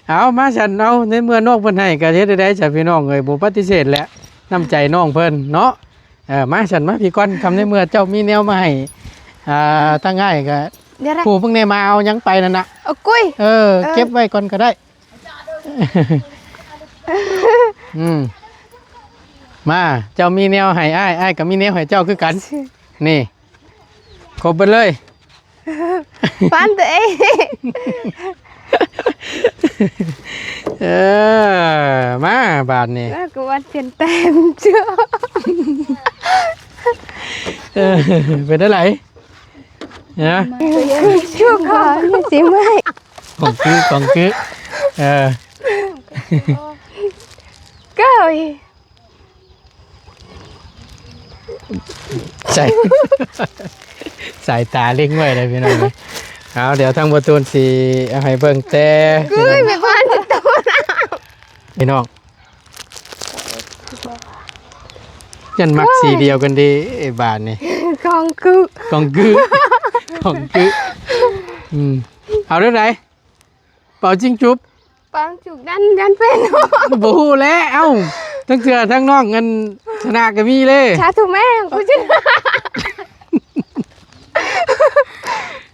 ເອົາມາຊັ້ນ ເອົາ ໃນເມື່ອນ້ອງເພິ່ນໃຫ້ກໍເຮັດໄດ້ຊັ້ນພີ່ນ້ອງເອີຍ ບໍ່ປະຕິເສດແຫຼະ ນ້ຳໃຈນ້ອງເພິ່ນເນາະ. ເອີ ມາຊັ້ນ ມາພີ້ກ່ອນ ຄຳໃນເມື່ອເຈົ້າມີແນວມາໃຫ້ ອ່າ ທາງອ້າຍກໍ ດຽວນະ ຜູ້ເພິ່ນໄດ້ມາເອົາຫຍັງໄປນັ້ນນະ ເອົາກຸ້ຍ ເອີ ເອີ ເກັບໄວ້ກ່ອນກໍໄດ້. ອືມ ມາ ເຈົ້າມີແນວໃຫ້ອ້າຍ ອ້າຍກໍມີແນວໃຫ້ເຈົ້າຄືກັນ ນີ້ ຄົບເບິດເລີຍ ຟັນຕົວເອງ ເອີ ມາບາດນີ້ ແລ້ວກໍວັດເປັນແຕ້ມເຈົ້າ ເອີ ເປັນຈັ່ງໃດ? ຮະ ຊຸກຂອງຊິເມື່ອຍ ຂອງຄື ຂອງຄື ເອີ ເກີຍ ໃສ່ ສາຍຕາເລັງໄວ້ເລີຍພີ່ນ້ອງເອີຍ. ເອົາ ດຽວທາງບໍ່ຕູນຊິເອົາໃຫ້ເບິ່ງແຕ່ ເກີຍ ແມ່ບ້ານ ພີ່ນ້ອງ ຍັນມັກສີດຽວກັນເດ້ບາດນີ້ ຂອງກຶ ຂອງກຶ ຂອງກຶ ອືມ ເອົາແນວໃດ? ເປົ່າຈິງຈຸບ ເປົ່າຈິງຈຸບ ຍັນ ຍັນເປັນ ບໍ່ຮູ້ແຫຼະ. ເອົ້າ ທັງເທື່ອທັງນ້ອງອັນຊະນະກໍມີເດ້ ສາທຸແມ່ ກູຈະ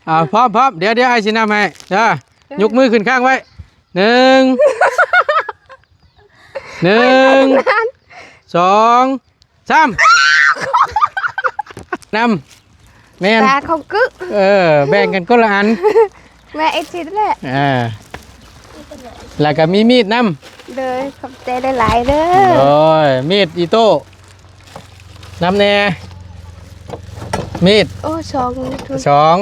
ອ່າ ພ້ອມໆ ດຽວ ດຽວອ້າຍຊິນັບໃຫ້ເດີ ຍົກມືຂຶ້ນຄ້າງໄວ້ ໜຶ່ງ ໜຶ່ງ ສອງ ສາມ ນຳ ແມ່ນ ຕາຂອງກຶ ເອີ ແບ່ງກັນຄົນລະອັນ ແມ່ເອດຊິດແຫຼະ ເອີ ແລ້ວກໍມີມີດນຳ ໂດຍ ຂອບໃຈຫຼາຍໆເດີ ໂດຍ ມີດອີໂຕ້ ນຳແດ່ ມີດ ໂອ້ ສອງ ສອງ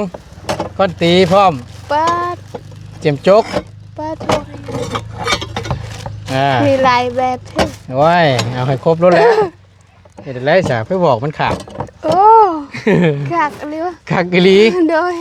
ຄ້ອນຕີພ້ອມ ປາດ ເຈັມຈົກ ປາດ ໂອ້ ອ່າ ມີຫຼາຍແບບແທ້ ໂອ້ຍ ເອົາໃຫ້ຄົບໂລດແຫຼະ ເຮັດຈັ່ງໃດຊະ ໄປບອກມັນຂາດ ໂອ້ ຄັກອີ່ຫຼີ ຄັກອີ່ຫຼີ ໂດຍ.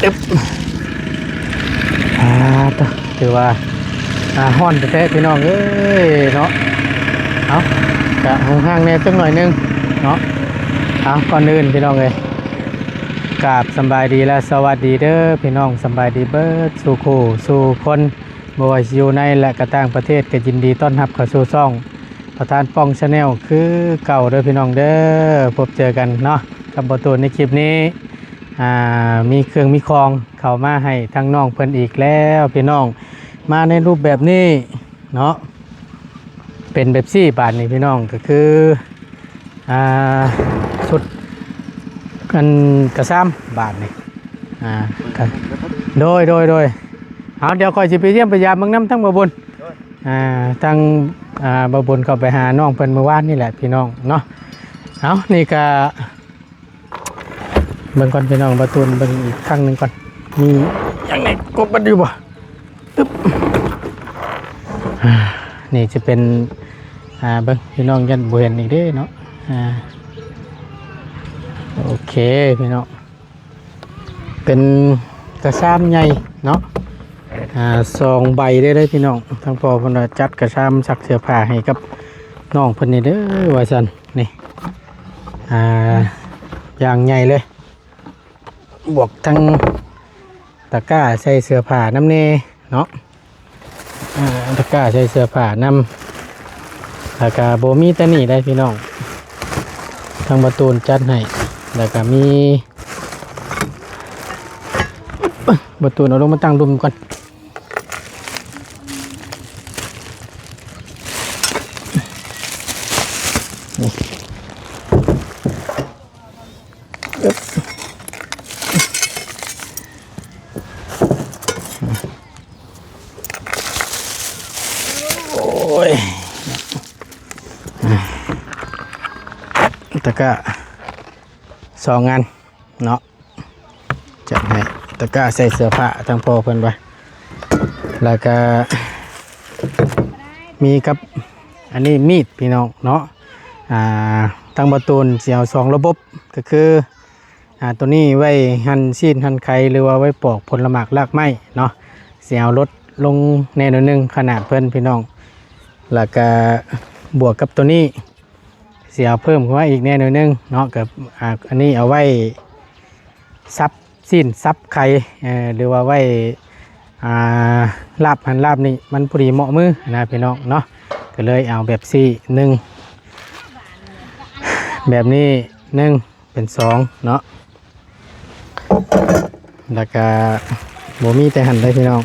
ອຶບ ອ່າ ໂທ້ ຖືວ່າ ອ່າ ຮ້ອນແທ້ໆ ພີ່ນ້ອງເອີຍເນາະ. ເອົາ ກະຫົງຫ້າງແດ່ຈັກໜ້ອຍໜຶ່ງເນາະ. ເອົາ ກ່ອນອື່ນ ພີ່ນ້ອງເອີຍ ກາບສຳບາຍດີ ແລະ ສະຫວັດດີເດີພີ່ນ້ອງ ສຳບາຍດີເບິດສູ່ຄູ່ສູ່ຄົນ ບໍ່ວ່າຊິຢູ່ໃນ ແລະ ກະຕ່າງປະເທດ ກະຍິນດີຕ້ອນຮັບເຂົ້າສູ່ຊ່ອງປະທານປ່ອງ Channel ຄືເກົ່າເດີພີ່ນ້ອງເດີ. ພົບເຈີກັນເນາະ ກັບບໍ່ຕູນໃນຄລິບນີ້ ອ່າ ມີເຄື່ອງມີຂອງເຂົ້າມາໃຫ້ທາງນ້ອງເພິ່ນອີກແລ້ວພີ່ນ້ອງ ມາໃນຮູບແບບນີ້ເນາະ ເປັນແບບຊີ້ບາດນີ້ພີ່ນ້ອງ ກໍຄື ອ່າ ຊຸດອັນກະຊາມບາດນີ້ ອ່າ ໂດຍ ໂດຍ ໂດຍ. ເອົາ ດຽວຂ້ອຍຊິໄປຢ້ຽມໄປຢາມເບິ່ງນຳທາງບ່າວບຸນ ອ່າ ທາງ ອ່າ ບ່າວບຸນເຂົ້າໄປຫານ້ອງເພິ່ນມື້ວານນີ້ແຫຼະພີ່ນ້ອງເນາະ. ເອົາ ນີ້ກະ ເບິ່ງກ່ອນພີ່ນ້ອງ ບ່າວຕູນເບິ່ງອີກຄັ້ງໜຶ່ງກ່ອນ ມີຫຍັງໃນກົບມັນຢູ່ບໍ່? ຕຶບ ອ່າ ນີ້ຈະເປັນ ອ່າ ເບິ່ງພີ່ນ້ອງ ຢ້ານບໍ່ເຫັນອີກເດ້ເນາະ. ອ່າ ໂອເຄພີ່ນ້ອງ ເປັນກະຊາມໃຫຍ່ເນາະ ອ່າ ສອງໃບເດ້ ເດ້ພີ່ນ້ອງ. ທາງພໍ່ເພິ່ນວ່າຈັດກະຊາມຊັກເສື້ອຜ້າໃຫ້ກັບນ້ອງເພິ່ນນີ້ເດີວ່າຊັ້ນ ນີ້ ອ່າ ຢ່າງໃຫຍ່ເລີຍ ບວກທັງຕະກ້າໃສ່ເສື້ອຜ້ານຳແດ່ເນາະ. ອ່າ ຕະກ້າໃສ່ເສື້ອຜ້ານຳ ແລ້ວກະບໍ່ມີແຕ່ນີ້ໄດ໋ພີ່ນ້ອງ ທາງບ່າວຕູນຈັດໃຫ້ ແລ້ວກະມີ ບ່າວຕູນເອົາລົງມາຕັ້ງລຸ່ມກ່ອນ. ໂອ້ຍ ຕະກ້າ ສອງອັນເນາະ ຈັດໃຫ້ຕະກ້າໃສ່ເສື້ອຜ້າທາງພໍ່ເພິ່ນໄວ້ ແລ້ວກະມີກັບອັນນີ້ມີດພີ່ນ້ອງເນາະ ອ່າ ທາງບ່າວຕູນຊິເອົາສອງລະບົບ ກໍຄື ອ່າ ໂຕນີ້ໄວ້ຫັ່ນຊີ້ນຫັ່ນໄຂ່ ຫຼືວ່າໄວ້ປອກຜົນລະໝາກລາກໄມ້ເນາະ ຊິເອົາລົດລົງແດ່ໜ້ອຍໜຶ່ງຂະໜາດເພິ່ນພີ່ນ້ອງ ແລ້ວກະບວກກັບໂຕນີ້ ຊິເອົາເພີ່ມເຂົ້າມາອີກແດ່ໜ້ອຍໜຶ່ງເນາະ ກໍ ອ່າ ອັນນີ້ເອົາໄວ້ສັບຊີ້ນສັບໄຂ່ ເອີ ຫຼືວ່າໄວ້ ອ່າ ລາບຫັ້ນລາບນີ້ ມັນພໍດີເໝາະມືນະພີ່ນ້ອງເນາະ ກໍເລີຍເອົາແບບຊີ້ໜຶ່ງ ແບບນີ້ໜຶ່ງ ເປັນສອງເນາະ ແລ້ວກະບໍ່ມີແຕ່ຫັ້ນເດ້ພີ່ນ້ອງ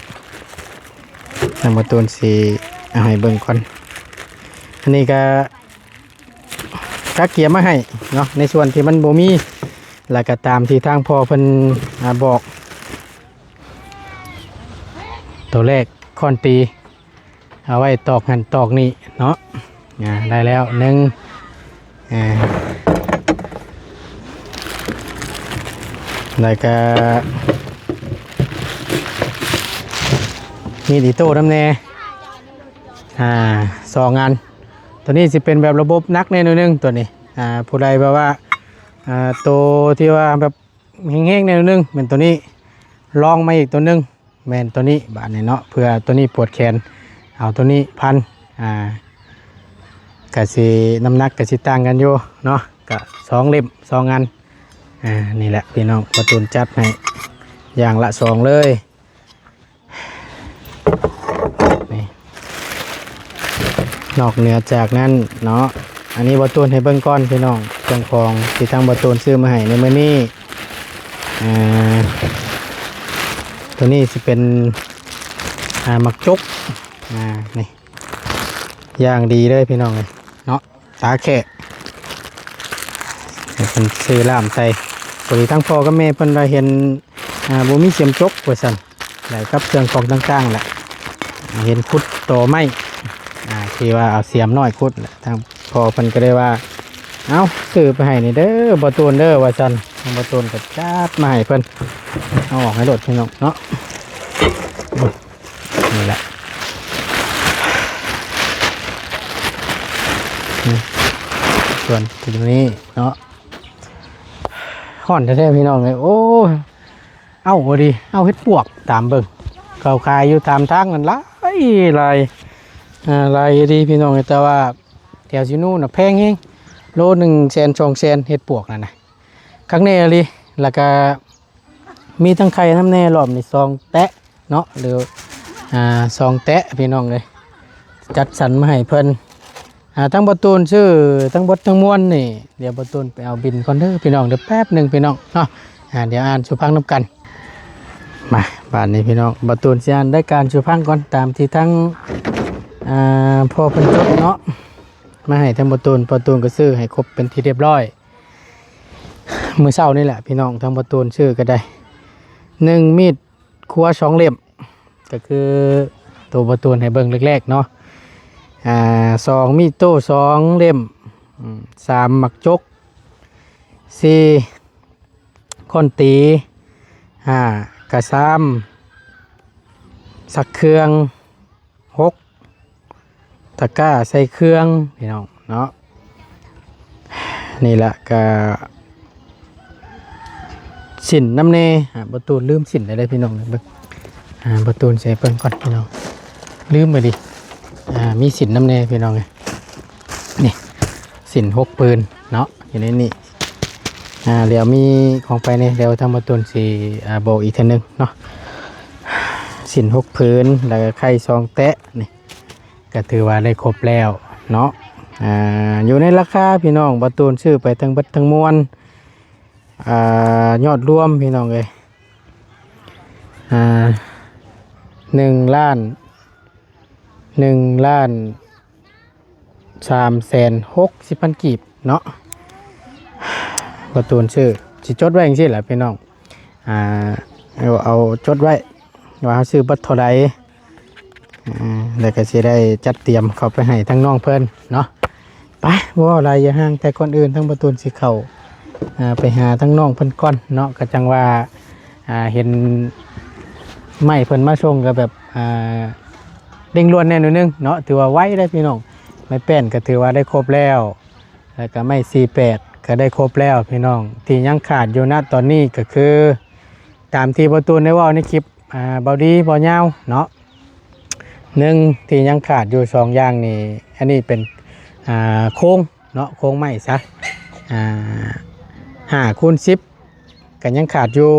ທາງບ່າວຕູນຊິເອົາໃຫ້ເບິ່ງກ່ອນ ອັນນີ້ກະກະກຽມມາໃຫ້ເນາະ ໃນສ່ວນທີ່ມັນບໍ່ມີ ແລ້ວກະຕາມທີ່ທາງພໍ່ເພິ່ນ ອ່າ ບອກ ໂຕແລກຄ້ອນຕີ ເອົາໄວ້ຕອກຫັ້ນຕອກນີ້ເນາະ ອ່າ ໄດ້ແລ້ວໜຶ່ງ ອ່າ ແລ້ວກະມີດອິໂຕ້ນຳແດ່ ອ່າ ສອງອັນ ໂຕນີ້ຊິເປັນແບບລະບົບໜັກແດ່ໜ້ອຍໜຶ່ງ ໂຕນີ້ ອ່າ ຜູ້ໃດແບບວ່າ ອ່າ ໂຕທີ່ວ່າແບບແຮງໆແດ່ໜ້ອຍໜຶ່ງ ແມ່ນໂຕນີ້ ລອງມາອີກໂຕໜຶ່ງ ແມ່ນໂຕນີ້ບາດນີ້ເນາະ ເພື່ອໂຕນີ້ປວດແຂນ ເອົາໂຕນີ້ພັນ ອ່າ ກະຊິ ນ້ຳໜັກກະຊິຕ່າງກັນຢູ່ເນາະ ກະສອງເຫຼັ້ມສອງອັນ ອ່າ ນີ້ແຫຼະພີ່ນ້ອງ ບ່າວຕູນຈັດໃຫ້ຢ່າງລະສອງເລີຍ ນີ້ ນອກເໜືອຈາກນັ້ນເນາະ ອັນນີ້ບ່າວຕູນໃຫ້ເບິ່ງກ່ອນພີ່ນ້ອງ ເຄື່ອງຂອງທີ່ທາງບ່າວຕູນຊື້ມາໃຫ້ໃນມື້ນີ້ ອ່າ ໂຕນີ້ຊິເປັນ ອ່າ ໝາກຈົກ ອ່າ ນີ້ ຢ່າງດີເລີຍພີ່ນ້ອງເອີຍເນາະ ຕາແຂະ ໃຫ້ເພິ່ນຊື້ລ່າມໃສ່ ພໍດີທັງພໍ່ກັບແມ່ເພິ່ນວ່າເຫັນ ອ່າ ບໍ່ມີສຽມຈົກວ່າຊັ້ນ ແລ້ວກັບເຄື່ອງຂອງຕ່າງໆແຫຼະ ເຫັນຂຸດຕໍໄມ້ ອ່າ ທີ່ວ່າເອົາສຽມນ້ອຍຂຸດແຫຼະ ທາງພໍ່ເພິ່ນກໍເລີຍວ່າ ເອົາ ຊື້ໄປໃຫ້ນີ້ເດີ ບ່າວຕູນເດີ ວ່າຊັ້ນ ທາງບ່າວຕູນກໍຈັດມາໃຫ້ເພິ່ນ ເອົາອອກໃຫ້ໂລດພີ່ນ້ອງເນາະ. ນີ້ແຫຼະ ນີ້ ສ່ວນຕົວນີ້ເນາະ ຮ້ອນແທ້ໆ ພີ່ນ້ອງເອີຍ ໂອ້ຍ ເອົາ ພໍດີ ເອົາເຫັດປວກຕາມເບິ່ງ ເຂົາຂາຍຢູ່ຕາມທາງນັ້ນຫຼາຍ ຫຼາຍ ອ່າ ຫຼາຍອີ່ຫຼີພີ່ນ້ອງເອີຍ ແຕ່ວ່າແຖວຊິນູນນະແພງແຮງ ໂລໜຶ່ງແສນ ສອງແສນ ເຫັດປວກນັ້ນນະ ຄັກແນ່ອີ່ຫຼີ ແລ້ວກະ ມີທັງໄຂ່ນຳແດ່ ລອບນີ້ສອງແຕະເນາະ ຫຼື ອ່າ ສອງແຕະພີ່ນ້ອງເອີຍ ຈັດສັນມາໃຫ້ເພິ່ນ ອ່າ ທາງບ່າວຕູນຊື້ທັງໝົດທັງມວນນີ້ ດຽວບ່າວຕູນໄປເອົາບິນກ່ອນເດີພີ່ນ້ອງເດີ ແປັບໜຶ່ງພີ່ນ້ອງເນາະ ອ່າ ດຽວອ່ານສູ່ຟັງນຳກັນ ມາ ບາດນີ້ພີ່ນ້ອງ ບ່າວຕູນຊິອ່ານລາຍການສູ່ຟັງກ່ອນ ຕາມທີ່ທາງ ອ່າ ພໍ່ເພິ່ນຈົດເນາະ ມາໃຫ້ທາງບ່າວຕູນ ບ່າວຕູນກໍຊື້ໃຫ້ຄົບເປັນທີ່ຮຽບຮ້ອຍ ມື້ເຊົ້ານີ້ແຫຼະພີ່ນ້ອງ ທາງບ່າວຕູນຊື້ກໍໄດ້ ໜຶ່ງ ມີດຄົວສອງເຫຼັ້ມ ກໍຄືໂຕບ່າວຕູນໃຫ້ເບິ່ງແລກໆເນາະ ອ່າ ສອງ ມີດໂຕ້ສອງເຫຼັ້ມ ອາ ສາມ ໝາກຈົກ ສີ່ ຄ້ອນຕີ ຫ້າ ກະຊາມ ຊັກເຄື່ອງ ຫົກ ຕະກ້າໃສ່ເຄື່ອງພີ່ນ້ອງເນາະ ນີ້ລະກະສິ້ນນຳແດ່ ອ່າ ບ່າວຕູນລືມສິ້ນໄດ້ເລີຍພີ່ນ້ອງເບິ່ງ ອ່າ ບ່າວຕູນໃສ່ເບິ່ງກ່ອນພີ່ນ້ອງ ລືມໄປດິ ອ່າ ມີສິ້ນນຳແດ່ພີ່ນ້ອງເອີຍ ນີ້ ສິ້ນຫົກຜືນເນາະ ຢູ່ໃນນີ້ ອ່າ ດຽວມີຂອງໃຜແດ່ ດຽວທາງບ່າວຕູນຊິ ອ່າ ບອກອີກເທື່ອໜຶ່ງເນາະ ສິ້ນຫົກຜືນ ແລ້ວກໍໄຂ່ສອງແຕະນີ້ ກໍຖືວ່າໄດ້ຄົບແລ້ວເນາະ ອ່າ ຢູ່ໃນລາຄາພີ່ນ້ອງ ບ່າວຕູນຊື້ໄປທັງເບິດທັງມວນ ອ່າ ຍອດລວມພີ່ນ້ອງເອີຍ ອ່າ ໜຶ່ງລ້ານ ໜຶ່ງລ້ານ ສາມແສນຫົກສິບພັນກີບເນາະ ບ່າວຕູນຊື້ ຊິຈົດໄວ້ຈັ່ງຊີ້ແຫຼະພີ່ນ້ອງ ອ່າ ເອົາ ເອົາຈົດໄວ້ວ່າເຮົາຊື້ເບິດເທົ່າໃດ ອ່າ ແລ້ວກໍຊິໄດ້ຈັດຕຽມເຂົ້າໄປໃຫ້ທາງນ້ອງເພິ່ນເນາະ ໄປ ບໍ່ເວົ້າຫຼາຍຢ່າຫ່າງ ແຕ່ກ່ອນອື່ນທາງບ່າວຕູນຊິເຂົ້າ ອ່າ ໄປຫາທາງນ້ອງເພິ່ນກ່ອນເນາະ ກໍຈັ່ງວ່າ ອ່າ ເຫັນໄມ້ເພິ່ນມາສົ່ງກໍແບບ ອ່າ ເລັ່ງດ່ວນແດ່ໜ້ອຍໜຶ່ງເນາະ ຖືວ່າໄວເດ້ພີ່ນ້ອງ. ໄມ້ແປ້ນກໍຖືວ່າໄດ້ຄົບແລ້ວ ແລ້ວກໍໄມ້ສີ່ແປດກໍໄດ້ຄົບແລ້ວພີ່ນ້ອງ. ທີ່ຍັງຂາດຢູ່ນະຕອນນີ້ກໍຄື ຕາມທີ່ບ່າວຕູນໄດ້ເວົ້າໃນຄລິບ ອ່າ ເບົາດີ ເບົາຍາວເນາະ ໜຶ່ງ ທີ່ຍັງຂາດຢູ່ສອງຢ່າງນີ້ ອັນນີ້ເປັນ ອ່າ ໂຄງເນາະ ໂຄງໄມ້ຊະ ອ່າ ຫ້າຄູນສິບ ກໍຍັງຂາດຢູ່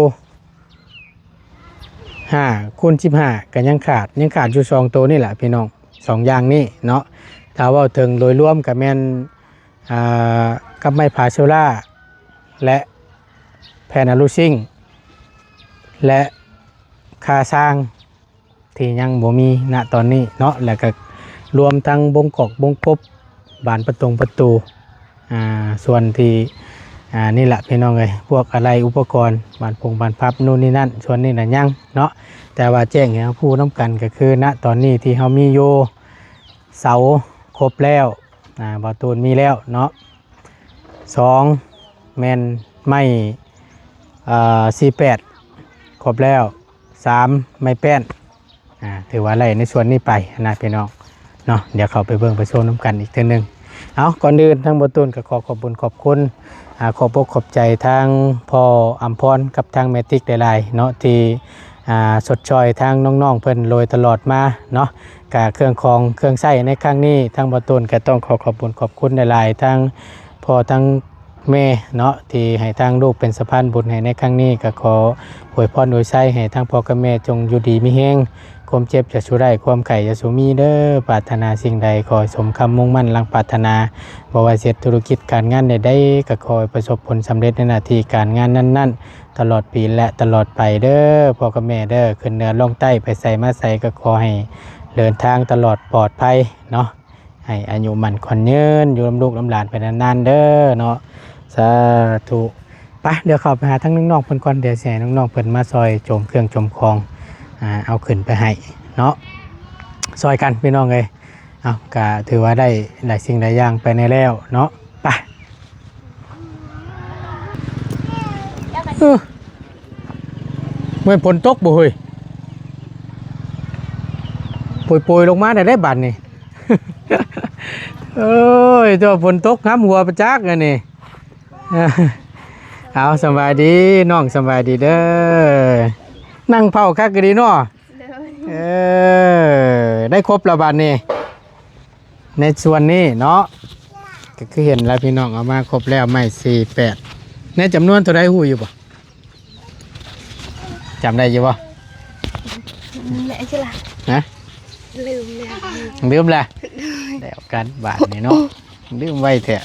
ຫ້າຄູນສິບຫ້າ ກໍຍັງຂາດ ຍັງຂາດຢູ່ສອງໂຕນີ້ແຫຼະພີ່ນ້ອງ ສອງຢ່າງນີ້ເນາະ. ຖ້າເວົ້າເຖິງໂດຍລວມກໍແມ່ນ ອ່າ ກັບໄມ້ພາເຊລາ ແລະ ແຜ່ນອາລູຊິງ ແລະ ຄາຊ່າງທີ່ຍັງບໍ່ມີນະຕອນນີ້ເນາະ ແລ້ວກໍລວມທັງບົງກອກບົງກົບ ບານປະຕົງປະຕູ ອ່າ ສ່ວນທີ່ ອ່າ ນີ້ລະພີ່ນ້ອງເອີຍ ພວກອາໄລອຸປະກອນ ບານພົງບານພັບ ໂນ່ນນີ້ນັ້ນ ສ່ວນນີ້ນະຍັງເນາະ. ແຕ່ວ່າແຈ້ງໃຫ້ເຮົາຮູ້ນຳກັນກໍຄື ນະຕອນນີ້ທີ່ເຮົາມີຢູ່ ເສົາຄົບແລ້ວ ອ່າ ບ່າວຕູນມີແລ້ວເນາະ. ສອງ ແມ່ນໄມ້ ເອີ່ ສີ່ແປດ ຄົບແລ້ວ. ສາມ ໄມ້ແປ້ນ ອ່າ ຖືວ່າໄດ້ໃນສ່ວນນີ້ໄປນະພີ່ນ້ອງເນາະ. ດຽວເຂົ້າໄປເບິ່ງໄປຊົມນຳກັນອີກເທື່ອໜຶ່ງ. ເອົາ ກ່ອນອື່ນທາງບ່າວຕູນກໍຂໍຂອບບຸນຂອບຄຸນ ອ່າ ຂອບອົກຂອບໃຈທາງພໍ່ອຳພອນກັບທາງແມ່ຕິກຫຼາຍໆເນາະ ທີ່ ອ່າ ຊົດຊ່ອຍທາງນ້ອງໆເພິ່ນໂດຍຕະຫຼອດມາເນາະ. ກະເຄື່ອງຂອງເຄື່ອງໃຊ້ໃນຄັ້ງນີ້ ທາງບ່າວຕູນກໍຕ້ອງຂໍຂອບບຸນຂອບຄຸນຫຼາຍໆ ທັງພໍ່ທັງແມ່ເນາະ ທີ່ໃຫ້ທາງລູກເປັນສະພານບຸນໃຫ້ໃນຄັ້ງນີ້. ກໍຂໍອວຍພອນອວຍໄຊໃຫ້ທາງພໍ່ກັບແມ່ຈົ່ງຢູ່ດີມີແຮງ, ຄວາມເຈັບຢ່າສູ່ໄດ້, ຄວາມໄຂ້ຢ່າສູ່ມີເດີ້. ປາດຖະໜາສິ່ງໃດຂໍໃຫ້ສົມຄຳມຸ່ງໝັ້ນດັ່ງປາດຖະໜາ. ບໍ່ວ່າເຮັດທຸລະກິດການງານໃດໆ ກໍຂໍໃຫ້ປະສົບຜົນສຳເລັດໃນໜ້າທີ່ການງານນັ້ນໆ ຕະຫຼອດປີ ແລະ ຕະຫຼອດໄປເດີ້ ພໍ່ກັບແມ່ເດີ້. ຂຶ້ນເໜືອລ່ອງໃຕ້ ໄປໃສມາໃສກໍຂໍໃຫ້ເດີນທາງຕະຫຼອດປອດໄພເນາະ, ໃຫ້ອາຍຸໝັ້ນຂວັນຍືນ ຢູ່ນຳລູກນຳຫຼານໄປນານໆເດີ້ເນາະ. ສາທຸ. ໄປ ດຽວເຂົ້າໄປຫາທາງນ້ອງໆເພິ່ນກ່ອນ, ດຽວຊິໃຫ້ນ້ອງໆເພິ່ນມາຊ່ອຍໂຈມເຄື່ອງໂຈມຂອງ ອ່າ ເອົາຂຶ້ນໄປໃຫ້ເນາະ, ຊ່ອຍກັນພີ່ນ້ອງເອີຍ. ເອົາ ກະຖືວ່າໄດ້ຫຼາຍສິ່ງຫຼາຍຢ່າງໄປແດ່ແລ້ວເນາະ. ໄປ ເອີ ແມ່ນຝົນຕົກບໍ່ເຮີ້ຍ? ໂປຍໆລົງມາແດ່ເດ້ບາດນີ້. ໂອ້ຍ ຕົວະຝົນຕົກຫຳຫົວປະຈັກອັນນີ້. ເອົາ ສະບາຍດີນ້ອງ, ສະບາຍດີເດີ້. ນັ່ງເຝົ້າຄັກກະດີເນາະ. ໂດຍ ເອີ ໄດ້ຄົບແລ້ວບາດນີ້ ໃນສ່ວນນີ້ເນາະ. ກໍຄືເຫັນແລ້ວພີ່ນ້ອງ ເອົາມາຄົບແລ້ວ ໄມ້ສີ່ແປດ ໃນຈຳນວນເທົ່າໃດຮູ້ຢູ່ບໍ່? ຈຳໄດ້ຢູ່ບໍ່? ແມ່ນຊິລະ ຮະ? ລືມແລ້ວ ລືມແລ້ວ. ແລ້ວກັນບາດນີ້ເນາະ ລືມໄວແທ້.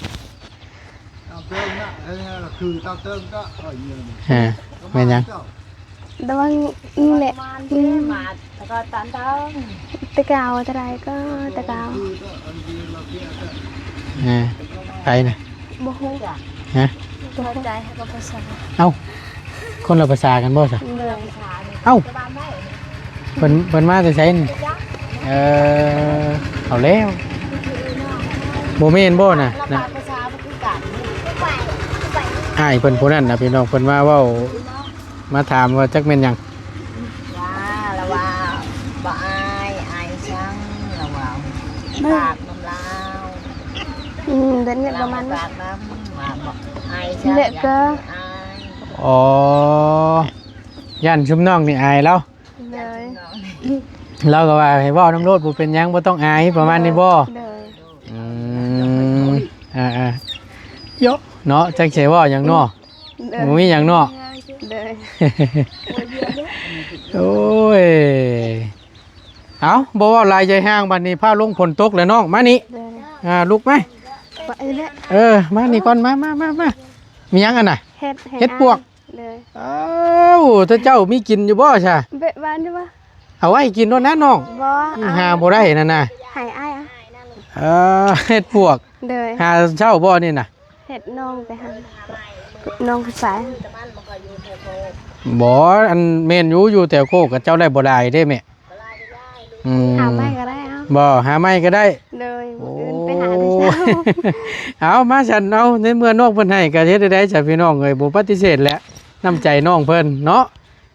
ເອີ ແມ່ນຫຍັງ? ແຕ່ວ່ານີ້ແຫຼະ ອືມ ແຕ່ເກົ່າເທົ່າໃດກໍແຕ່ເກົ່າ. ເອີ ໃຜນະ? ບໍ່ຮູ້. ຮະ? ບໍ່ເຂົ້າໃຈ ເຮົາກໍພາສາ. ເອົ້າ ຄົນລະພາສາກັນບໍ່ຊະ? ໂດຍ. ເອົ້າ ເພິ່ນ ເພິ່ນມາແຕ່ໃສນີ້? ເອີ ເອົາແລ້ວ ບໍ່ແມ່ນບໍ່ນະ ນະ? ອ້າຍເພິ່ນຜູ້ນັ້ນນະ ພີ່ນ້ອງ ເພິ່ນມາເວົ້າ ມາຖາມວ່າຈັກແມ່ນຫຍັງ? ວ່າ ລາວວ່າບໍ່ອາຍ ອາຍສັງ ລາວວ່າ ປາກນຳລາວ. ອືມ ແບບນີ້ປະມານນັ້ນ ປາກນຳ ວ່າບໍ່ອາຍສັງ ແລະກໍ ຢ້ານ ອໍ ຢ້ານຊຸມນ້ອງນີ້ອາຍລາວ. ໂດຍ. ລາວກໍວ່າໃຫ້ເວົ້ານຳໂລດ ບໍ່ເປັນຫຍັງ ບໍ່ຕ້ອງອາຍ ປະມານນີ້ບໍ່? ໂດຍ. ອືມ ອ່າໆ ໂຍະ ເນາະ ຈັກຊິເວົ້າຫຍັງເນາະ. ໂດຍ. ບໍ່ມີຫຍັງເນາະ. ໂດຍ. ໂອ້ຍ ເອົ້າ ບໍ່ເວົ້າຫຼາຍໃຈຫ່າງ ບັດນີ້ຟ້າວລົງ ຝົນຕົກແລ້ວນ້ອງ ມານີ້. ໂດຍ. ອ່າ ລຸກມາ. ໄປແລ້ວ. ເອີ ມານີ້ກ່ອນ ມາ ມາ ມາ ມາ. ມີຫຍັງຫັ້ນນະ? ເຫັດ ເຫັດປວກ. ໂດຍ. ອ້າວ ເຈົ້າ ເຈົ້າມີກິນຢູ່ບໍ່ຊະ? ເບະ ຫວານຢູ່ບໍ່? ເອົາໄວ້ກິນໂລດນະນ້ອງ. ບໍ່ ຫາບໍ່ໄດ້ນັ້ນນະ ໃຫ້ອ້າຍ. ເອີ ເຫັດປວກ. ໂດຍ. ຫາເຊົ້າບໍ່ນີ້ນະ? ເຫັດນ້ອງໄປຫາ ນ້ອງໄປໃສ? ບໍ່ ອັນແມ່ນຢູ່ ຢູ່ແຖວໂຄກ ເຈົ້າໄດ້ບໍ່ຫຼາຍເດ້ແມ່. ອືມ ຫາໃໝ່ກໍໄດ້. ເອົ້າ ບໍ່ ຫາໃໝ່ກໍໄດ້. ໂດຍ. ໂອ້ ມື້ອື່ນໄປຫາໃນສ ເອົາ ມາຊັ້ນ ເອົາ ໃນເມື່ອນ້ອງເພິ່ນໃຫ້ກໍເຮັດໄດ້ໃດຊັ້ນ ພີ່ນ້ອງເອີຍ ບໍ່ປະຕິເສດແຫຼະ ນ້ຳໃຈນ້ອງເພິ່ນເນາະ.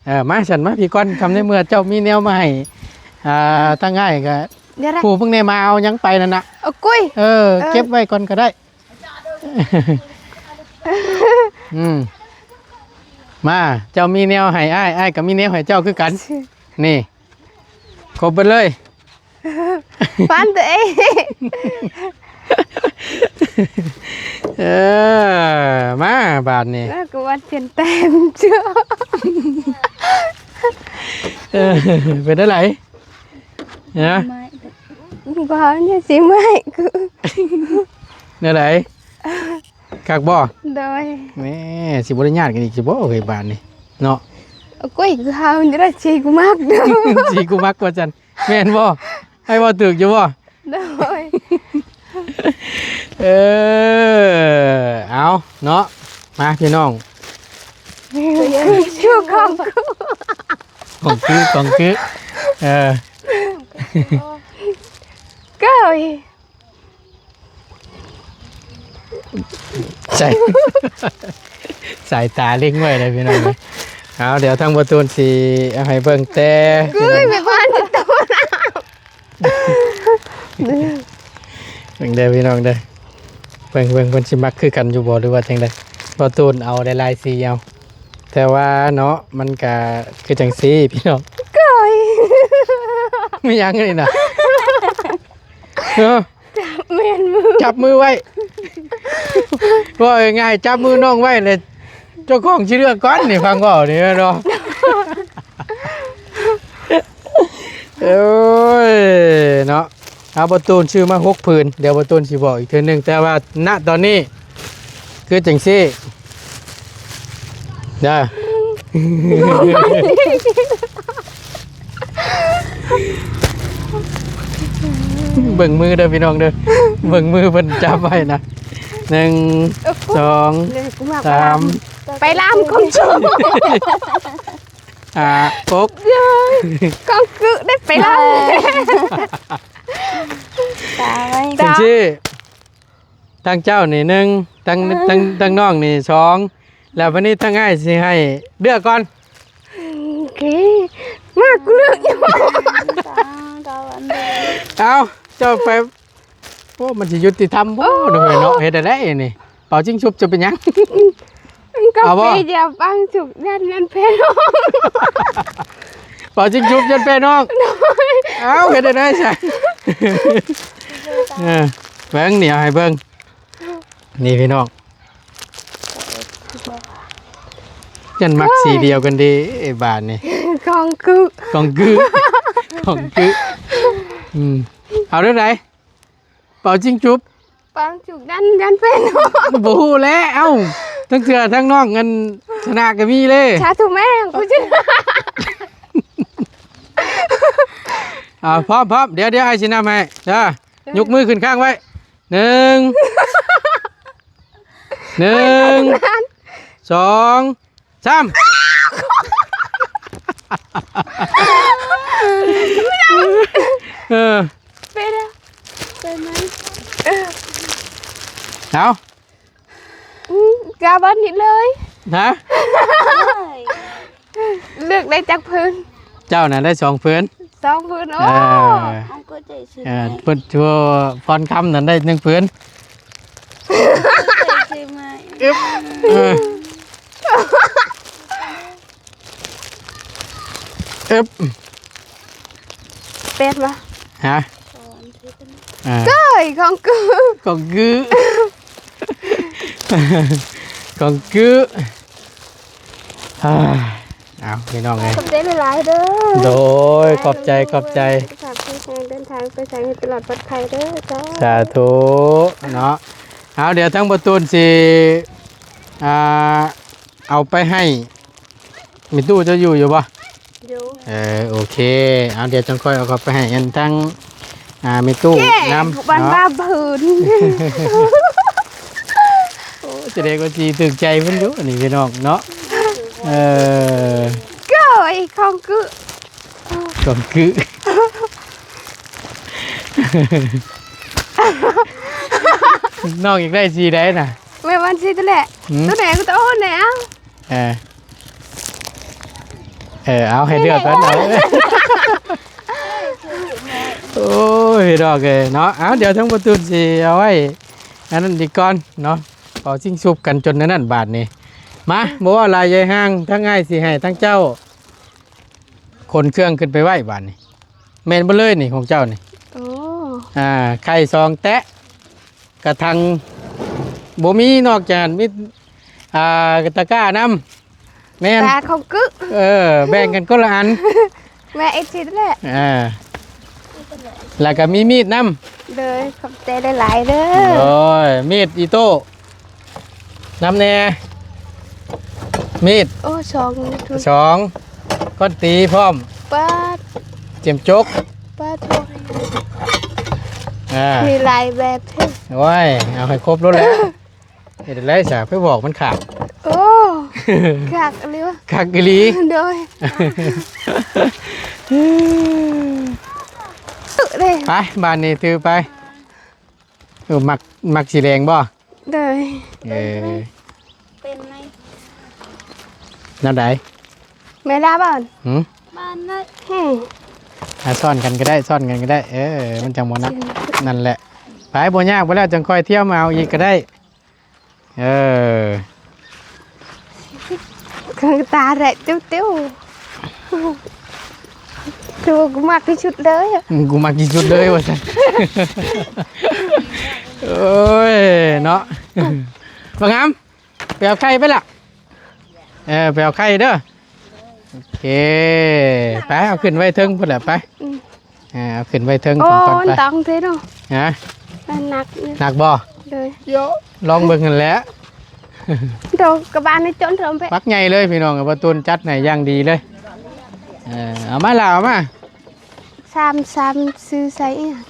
ເອີ ມາຊັ້ນ ມາພີ້ກ່ອນ ຄຳໃນເມື່ອເຈົ້າມີແນວມາໃຫ້ ອ່າ ທາງອ້າຍກໍ ດຽວນະ ຜູ້ເພິ່ງໄດ້ມາເອົາຫຍັງໄປນັ້ນນະ ເອົາກຸ້ຍ ເອີ ເອີ ເກັບໄວ້ກ່ອນກໍໄດ້. ອືມ ມາ ເຈົ້າມີແນວໃຫ້ອ້າຍ ອ້າຍກໍມີແນວໃຫ້ເຈົ້າຄືກັນ ນີ້ ຄົບເບິດເລີຍ ຟັນຕົວເອງ ເອີ ມາບາດນີ້ ແລ້ວກໍວັດປ່ຽນແປງ ເອີ ເປັນຈັ່ງໃດ? ຮະ? ບໍ່ ມັນຊິເມື່ອຍ ແນວໃດ? ຄັກບໍ່? ໂດຍ ແໝ່ ຊິບໍ່ໄດ້ຍາດກັນອີກຊິບໍ່ເຮີ້ຍ ບາດນີ້ເນາະ? ໂອ້ຍ ຄືເຮົານີ້ລະ ຊິກູມັກເດີ ຊິກູມັກວ່າຊັ້ນ ແມ່ນບໍ່? ໃຫ້ເວົ້າຖືກຢູ່ບໍ່? ໂດຍ ເອີ ເອົາເນາະ ມາພີ່ນ້ອງ ຂອງຄື ຂອງຄື ຂອງຄື ເອີ ເກີຍ ໃສ່ ສາຍຕາເລັງໄວ້ເລີຍພີ່ນ້ອງເອີຍ. ເອົາ ດຽວທາງບໍ່ຕູນຊິເອົາໃຫ້ເບິ່ງແຕ່ ເກີຍ ແມ່ບ້ານ ເບິ່ງເດີພີ່ນ້ອງເດີ ເບິ່ງ ເບິ່ງເພິ່ນຊິມັກຄືກັນຢູ່ບໍ່ ຫຼືວ່າຈັ່ງໃດ? ບໍ່ຕູນເອົາຫຼາຍໆສີເອົາ ແຕ່ວ່າເນາະ ມັນກະຄືຈັ່ງຊີ້ພີ່ນ້ອງ ເກີຍ ມີຫຍັງນີ້ນະ? ເອີ ຈັບແມ່ນມື ຈັບມືໄວ້ ເວົ້າງ່າຍໆ ຈັບມືນ້ອງໄວ້ແລ້ວ ເຈົ້າຂອງຊິເລືອກກ່ອນນີ້ ຟັງເວົ້ານີ້ແມ່ນບໍ່? ໂອ້ຍເນາະ ເອົາ ບໍ່ຕູນຊື້ມາຫົກຜືນ ດຽວບໍ່ຕູນຊິບອກອີກເທື່ອໜຶ່ງ ແຕ່ວ່າ ນະ ຕອນນີ້ ຄືຈັ່ງຊີ້ ເດີ ເບິ່ງມືເດີພີ່ນ້ອງເດີ ເບິ່ງມືເພິ່ນຈັບໄວ້ນະ ໜຶ່ງ ສອງ ສາມ ໄປລຳຄົນໂຊ ຫ້າ ຫົກ ກອງກຶໄດ້ໄປລຳ ຕາຍ ຈັ່ງຊີ້ ທາງເຈົ້ານີ້ໜຶ່ງ ທາງ ເອີ ທາງ ທາງນ້ອງນີ້ສອງ ແລ້ວບັດນີ້ທາງອ້າຍຊິໃຫ້ເລືອກກ່ອນ ໂອເຄ ມາ ກູເລືອກຢູ່ ເອົາ ເຈົ້າໄປ ໂອ້ ມັນຊິຍຸຕິທຳບໍ່ ໂອ້ ເນາະ ເຮັດໄດ້ໄດ໋ນີ້ ເປົ່າຈິງຊຸບຈະເປັນຫຍັງ? ກໍ ເອົາບໍ່? ປີດຽວປັງຊຸກ ຢ້ານ ຢ້ານແພ້ນ້ອງ ເປົ່າຈິງຊຸບຢ້ານແພ້ນ້ອງ ໂດຍ ເອົາ ເຮັດໄດ້ໄດ໋ຊະ ເອີ ເບິ່ງນີ້ ເອົາໃຫ້ເບິ່ງ ນີ້ພີ່ນ້ອງ ຢ້ານມັກສີດຽວກັນເດ້ບາດນີ້ ຂອງກຶ ຂອງກຶ ຂອງກຶ ອືມ ເອົາແນວໃດ? ເປົ່າຈິງຈຸບ ເປົ່າຈິງຈຸບ ຢ້ານ ຢ້ານແພ້ນ້ອງ ບໍ່ຮູ້ແຫຼະ ເອົ້າ ທັງເທື່ອທັງນ້ອງອັນຊະນະກໍມີເດ້ ສາທຸແມ່ ຜູ້ຊະນະ ອ່າ ພ້ອມໆ ດຽວ ດຽວອ້າຍຊິນັບໃຫ້ ເດີ ຍົກມືຂຶ້ນຄ້າງໄວ້ ໜຶ່ງ ໜຶ່ງ ສອງ ສາມ ເອີ ເປັນ ເປັນໄໝ? ເອົາ ອືມ ກາບັນນີ້ເລີຍ ຮະ? ເລືອກໄດ້ຈັກຜືນ? ເຈົ້ານະໄດ້ສອງຜືນ ສອງຜືນ ໂອ້ ເອີ ຂອງກູເຈຊື່ ເອີ ເພິ່ນ ພອນຄຳນັ້ນໄດ້ໜຶ່ງຜືນ ອຶບ ເອີ ອຶບ ແປດວະ ຮະ? ອ່າ ເກີຍ ຂອງກື ຂອງກື ຂອງກື ອ່າ ເອົາ ພີ່ນ້ອງເອີຍ ຂອບໃຈຫຼາຍໆເດີ ໂດຍ ຂອບໃຈ ຂອບໃຈ ເດີນທາງໄປໃສໃຫ້ຕະຫຼອດປອດໄພເດີ ສາທຸ ເນາະ ເອົາ ດຽວທາງບໍ່ຕູນຊິ ອ່າ ເອົາໄປໃຫ້ ມີຕູ້ເຈົ້າຢູ່ ຢູ່ບໍ່? ຢູ່ ເອີ ໂອເຄ ເອົາ ດຽວຈັ່ງຄ່ອຍເອົາເຂົ້າໄປໃຫ້ອັນທັງ ອ່າ ມີຕູ້ນຳ ເນາະ ໂອ້ ສະແດງວ່າຊິຖືກໃຈເພິ່ນຢູ່ ອັນນີ້ພີ່ນ້ອງເນາະ ເອີ ເກີຍ ຂອງກຶ ຂອງກຶ. ນ້ອງຢາກໄດ້ສີໃດນະ? ແມ່ນວ່າສີໂຕແຫຼະ. ຫືມ? ໂຕໃດກໍໂຕນັ້ນແຫຼະ. ເອີ ເອີ ເອົາໃຫ້ເລືອກກ່ອນເອົາ. ໂອ້ຍ ພີ່ນ້ອງເອີຍເນາະ. ເອົາ ດຽວທາງປະຕູນຊິເອົາໄວ້ອັນນັ້ນອີກກ່ອນເນາະ. ເປົ່າຊິງສຸບກັນຈົນອັນນັ້ນບາດນີ້. ມາ ບໍ່ເວົ້າຫຼາຍໃຫຍ່ຫ່າງ, ທາງອ້າຍຊິໃຫ້ທາງເຈົ້າຂົນເຄື່ອງຂຶ້ນໄປໄວ້ບາດນີ້. ແມ່ນເບິດເລີຍນີ້ຂອງເຈົ້ານີ້. ໂອ້ ອ່າ ໄຂ່ສອງແຕະ ກະຖັງບໍ່ມີ ນອກຈາກມີ ອ່າ ຕະກ້ານຳ. ແມ່ນ ຕາຂອງກຶ. ເອີ ແບ່ງກັນຄົນລະອັນ. ແມ່ເອັດຊິແຫຼະ. ເອີ ແລ້ວກະມີມີດນຳ. ໂດຍ ຂອບໃຈຫຼາຍໆເດີ. ໂດຍ ມີດອີໂຕ້ນຳແດ່. ມີດ ໂອ້ ສອງ ສອງ ກ້ອນຕີພ້ອມ. ປາດ ເຈັມຈົກ. ປາດໂທ້ ອ່າ ມີຫຼາຍແບບແທ້. ໂອ້ຍ ເອົາໃຫ້ຄົບໂລດແຫຼະ. ເຮັດຈັ່ງໃດສະ ໄປບອກມັນຂາດ. ໂອ້ ຄັກອີ່ຫຼີວະ. ຄັກອີ່ຫຼີ. ໂດຍ ເອີ ເດ້ ໄປ ບາດນີ້ຖືໄປ. ເອີ ມັກ ມັກສີແດງບໍ່? ໂດຍ ເອີ ເປັນໄໝ? ແນວໃດ? ແມ່ລາວບ້ານ ຫືມ? ບ້ານນັ້ນ ຫືມ ອ່າ ຊ້ອນກັນກໍໄດ້ ຊ້ອນກັນກໍໄດ້. ເອີ ມັນຈັ່ງບໍ່ໜັກ. ນັ້ນແຫຼະ ໄປ ບໍ່ຍາກ ບໍ່ແລ້ວຈັ່ງຄ່ອຍທຽມເອົາອີກກໍໄດ້. ເອີ ເຄື່ອງຕາແຫຼະ ຕິວໆ ຄືວ່າກູມັກທີ່ສຸດເລີຍ. ອືມ ກູມັກທີ່ສຸດເລີຍວ່າຊັ້ນ. ໂອ້ຍ ເນາະ ບັກຫາມ ໄປເອົາໄຂ່ໄປລະ. ເອີ ໄປເອົາໄຂ່ເດີ. ໂອເຄ ໄປ ເອົາຂຶ້ນໄວ້ເທິງພຸ້ນແຫຼະ ໄປ. ອືມ ເອົາຂຶ້ນໄວ້ເທິງ ໂອ້ ພຸ້ນກ່ອນ ໄປ. ມັນຕ້ອງເດ້ເນາະ. ຮະ? ມັນໜັກຢູ່. ໜັກບໍ່? ໂດຍ ລອງເບິ່ງຫັ້ນແຫຼະ. ໂດຍ ກະບ້ານໃນຈົນເທີມເປະ ບັກໃຫຍ່ເລີຍພີ່ນ້ອງ. ປະຕູນຈັດໃຫ້ຢ່າງດີເລີຍ. ເອີ ເອົາມາລະ ເອົາມາ. ຊາມ ຊາມ ຊື້ໃສ່ອີ່ຫຍັງ?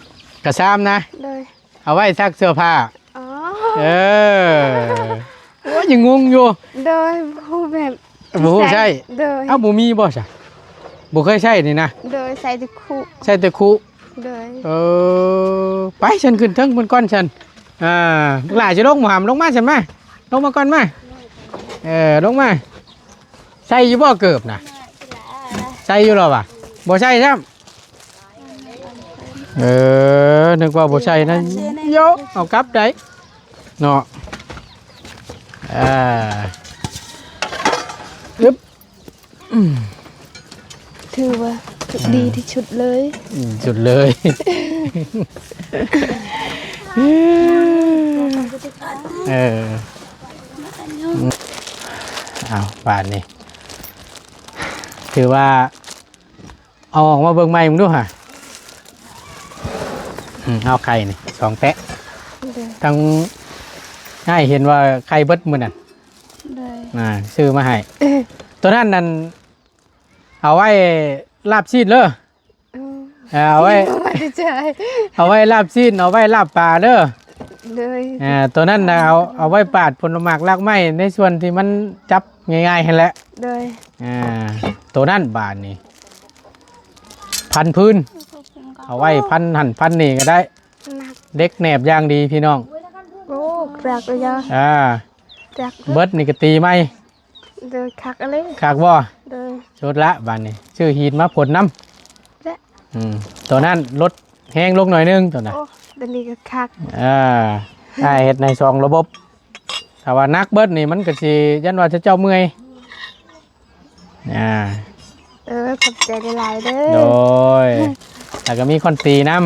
ກະຊາມນະ. ໂດຍ ເອົາໄວ້ຊັກເສື້ອຜ້າ. ອໍ ເອີ ໂອ້ຍ ຍັງງົງຢູ່. ໂດຍ ບໍ່ຮູ້ແບບ ບໍ່ຮູ້ໃຊ້. ໂດຍ ເອົ້າ ບໍ່ມີບໍ່ຊະ? ບໍ່ເຄີຍໃຊ້ນີ້ນະ. ໂດຍ ໃຊ້ແຕ່ຄຸ ໃຊ້ແຕ່ຄຸ. ໂດຍ ເອີ ໄປ ຊັ້ນຂຶ້ນເທິງພຸ້ນກ່ອນຊັ້ນ. ອ່າ ບັກຫຼ້າຊິລົງບໍ່ຫຳ? ລົງມາຊັ້ນ ມາ ລົງມາກ່ອນ ມາ. ເອີ ລົງມາ. ໃສ່ຢູ່ບໍ່ເກີບນະ? ໃສ່ຢູ່ລະວະ? ບໍ່ໃສ່ຊ້ຳ. ເອີ ນຶກວ່າບໍ່ໃສ່ນະ. ໂຢ ເອົາກັບໄດ້ເນາະ. ອ່າ ອຶບ ອືມ ຖືວ່າ ອືມ ດີທີ່ສຸດເລີຍ. ອືມ ສຸດເລີຍ. ເອີ ເອົາ ບາດນີ້ ຖືວ່າ ເອົາອອກມາເບິ່ງໃໝ່ເບິ່ງດູຫາ. ອືມ ເອົາໄຂ່ນີ້ສອງແຕະ. ໂດຍ ທັງອ້າຍເຫັນວ່າໄຂ່ເບິດມື້ນັ້ນ. ໂດຍ ອ່າ ຊື້ມາໃຫ້. ໂຕນັ້ນນັ້ນ ເອົາໄວ້ລາບຊີ້ນເດີ. ເອີ ເອົາໄວ້ ເອົາໄວ້ລາບຊີ້ນ ເອົາໄວ້ລາບປາເດີ. ໂດຍ ອ່າ ໂຕນັ້ນນະ ເອົາ ເອົາໄວ້ປາດຜົນໝາກລາກໄມ້ໃນສ່ວນທີ່ມັນຈັບງ່າຍໆຫັ້ນແຫຼະ. ໂດຍ ອ່າ ໂຕນັ້ນບາດນີ້ ພັນພື້ນ ເອົາໄວ້ພັນຫັ້ນພັນນີ້ກໍໄດ້. ໜັກ ເຫຼັກແໜບຢ່າງດີພີ່ນ້ອງ. ໂອ້ ຄັກເລີຍ. ອ່າ ຄັກ ເບິດນີ້ກໍຕີໃໝ່. ໂດຍ ຄັກອີ່ຫຼີ. ຄັກບໍ່? ໂດຍ ສຸດລະບາດນີ້ ຊື້ຫີນມາພົນນຳ. ແລະ ອືມ ໂຕນັ້ນລົດແຮງລົງໜ້ອຍໜຶ່ງໂຕນັ້ນ. ໂອ້ ໂຕນີ້ກໍຄັກ. ອ່າ ອ້າຍເຮັດໃຫ້ສອງລະບົບ. ຖ້າວ່າໜັກເບິດນີ້ມັນກໍຊິ ຢ້ານວ່າເຈົ້າເມື່ອຍ. ອ່າ ເອີ ຂອບໃຈຫຼາຍໆເດີ. ໂດຍ ແລ້ວກໍມີຄ້ອນຕີນຳ.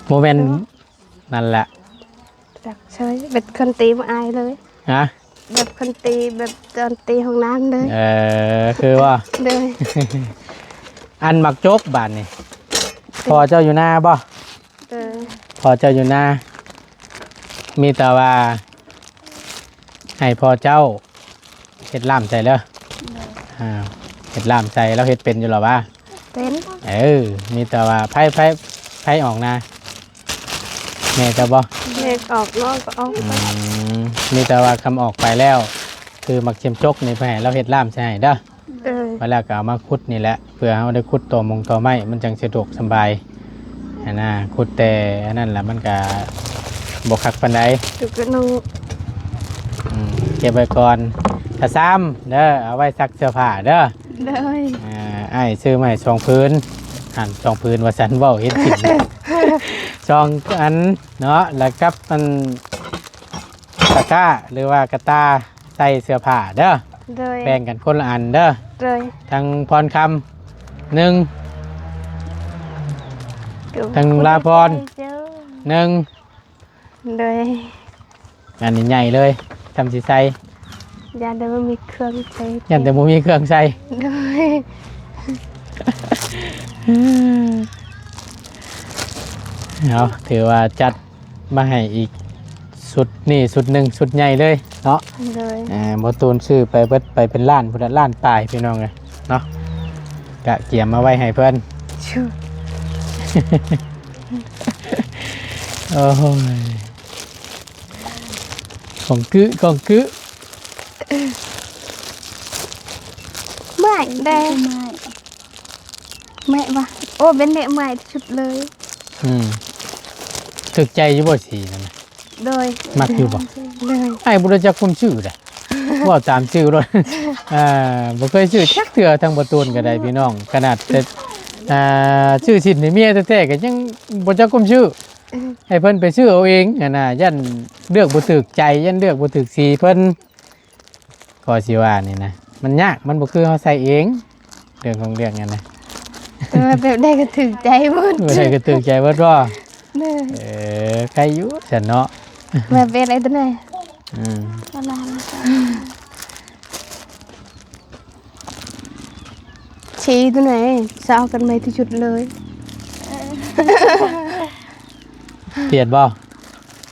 ບໍ່ແມ່ນ ເອີ ນັ້ນແຫຼະ ຈັກເຊີຍ ແບບຄົນຕີບໍ່ອາຍເລີຍ. ຮະ? ແບບຄົນຕີ ແບບຕອນຕີຫ້ອງນ້ຳເລີຍ. ເອີ ຄືວ່າ ໂດຍ ອັນໝາກຈົກບາດນີ້ ໂດຍ ພໍ່ເຈົ້າຢູ່ນາບໍ່? ໂດຍ ພໍ່ເຈົ້າຢູ່ນາ ມີແຕ່ວ່າໃຫ້ພໍ່ເຈົ້າ ເຮັດລ່າມໃສ່ເດີ. ໂດຍ ອ່າ ເຮັດລ່າມໃສ່ ລາວເຮັດເປັນຢູ່ລະຫວາ? ເປັນ. ເອີ ມີແຕ່ວ່າໃຜ ໃຜ ໃຜອອກນາ? ແມ່ເຈົ້າບໍ່? ແມ່ອອກ ນ້ອງກໍອອກ. ອືມ ມີແຕ່ວ່າຄຳອອກໄປແລ້ວ ຄືໝາກເຂັມຈົກນີ້ ໄປໃຫ້ລາວເຮັດລ່າມໃສ່ໃຫ້ເດີ. ໂດຍ ໄປແລ້ວກໍເອົາມາຂຸດນີ້ແຫຼະ ເພື່ອເຮົາໄດ້ຂຸດຕໍມົງຕໍໄມ້ ມັນຈັ່ງສະດວກສະບາຍ. ຫັ້ນນະ ຂຸດແຕ່ອັນນັ້ນລະ ມັນກະບໍ່ຄັກປານໃດ. ຈຸກະໜູ ອືມ ເກັບໄວ້ກ່ອນ. ກະຊາມເດີ ເອົາໄວ້ຊັກເສື້ອຜ້າເດີ. ໂດຍ ອ່າ ອ້າຍຊື້ມາໃຫ້ສອງຜືນ ຫັ້ນ ສອງຜືນວ່າຊັ້ນ ເວົ້າເຮັດກິນ ສອງອັນເນາະ ແລ້ວກັບອັນ ຕະກ້າ ຫຼືວ່າກະຕ່າໃສ່ເສື້ອຜ້າເດີ. ໂດຍ ແບ່ງກັນຄົນລະອັນເດີ. ໂດຍ ທາງພອນຄຳໜຶ່ງ ທາງລາພອນໜຶ່ງ. ໂດຍ ອັນນີ້ໃຫຍ່ເລີຍ ຈຳຊິໃສ່ ຢ້ານແຕ່ບໍ່ມີເຄື່ອງໃສ່ ຢ້ານແຕ່ບໍ່ມີເຄື່ອງໃສ່. ໂດຍ ເອົາ ຖືວ່າຈັດ ມາໃຫ້ອີກຊຸດນີ້ຊຸດໜຶ່ງ ຊຸດໃຫຍ່ເລີຍເນາະ. ໂດຍ ອ່າ ບໍ່ຕູນຊື້ໄປເບິດ ໄປເປັນລ້ານພຸ້ນລະ ລ້ານປາຍພີ່ນ້ອງເອີຍເນາະ. ກະກຽມມາໄວ້ໃຫ້ເພິ່ນ ໂອ້ຍ ຂອງກຶ ຂອງກຶ ເມື່ອຍແດ່. ແມ່ວ່າ ໂອ້ ເປັນແມ່ໃໝ່ທີ່ສຸດເລີຍ. ອືມ ຖືກໃຈຢູ່ບໍ່ສີນັ້ນນະ? ໂດຍ ມັກຢູ່ບໍ່? ໂດຍ ອ້າຍບໍ່ຮູ້ຈັກຄົນຊື້ເດ້ ເວົ້າຕາມຊື່ໂລດ. ອ່າ ບໍ່ເຄີຍຊື້ຈັກເທື່ອ ທາງບໍ່ຕູນກໍໄດ້ພີ່ນ້ອງ ຂະໜາດແຕ່ ອ່າ ຊື້ສິ້ນໃຫ້ເມຍແທ້ໆ ກໍຍັງບໍ່ຈັກຄົນຊື້ ໃຫ້ເພິ່ນໄປຊື້ເອົາເອງຫັ້ນນະ ຢ້ານເລືອກບໍ່ຖືກໃຈ ຢ້ານເລືອກບໍ່ຖືກສີເພິ່ນ. ກໍຊິວ່ານີ້ນະ ມັນຍາກ ມັນບໍ່ຄືເຮົາໃສ່ເອງ ເລື່ອງຂອງເລື່ອງນັ້ນນະ. ແຕ່ວ່າແບບໃດກໍຖືກໃຈໝົດ ແບບໃດກໍຖືກໃຈໝົດບໍ່? ເອີ ເອີ ໃຄຢູ່ຊັ້ນເນາະ. ແບບເປັນໄອ້ຕົວນີ້ ອືມ ຊິຕົວນີ້ ຊາວກັນໃໝ່ທີ່ສຸດເລີຍ. ປ່ຽນບໍ່?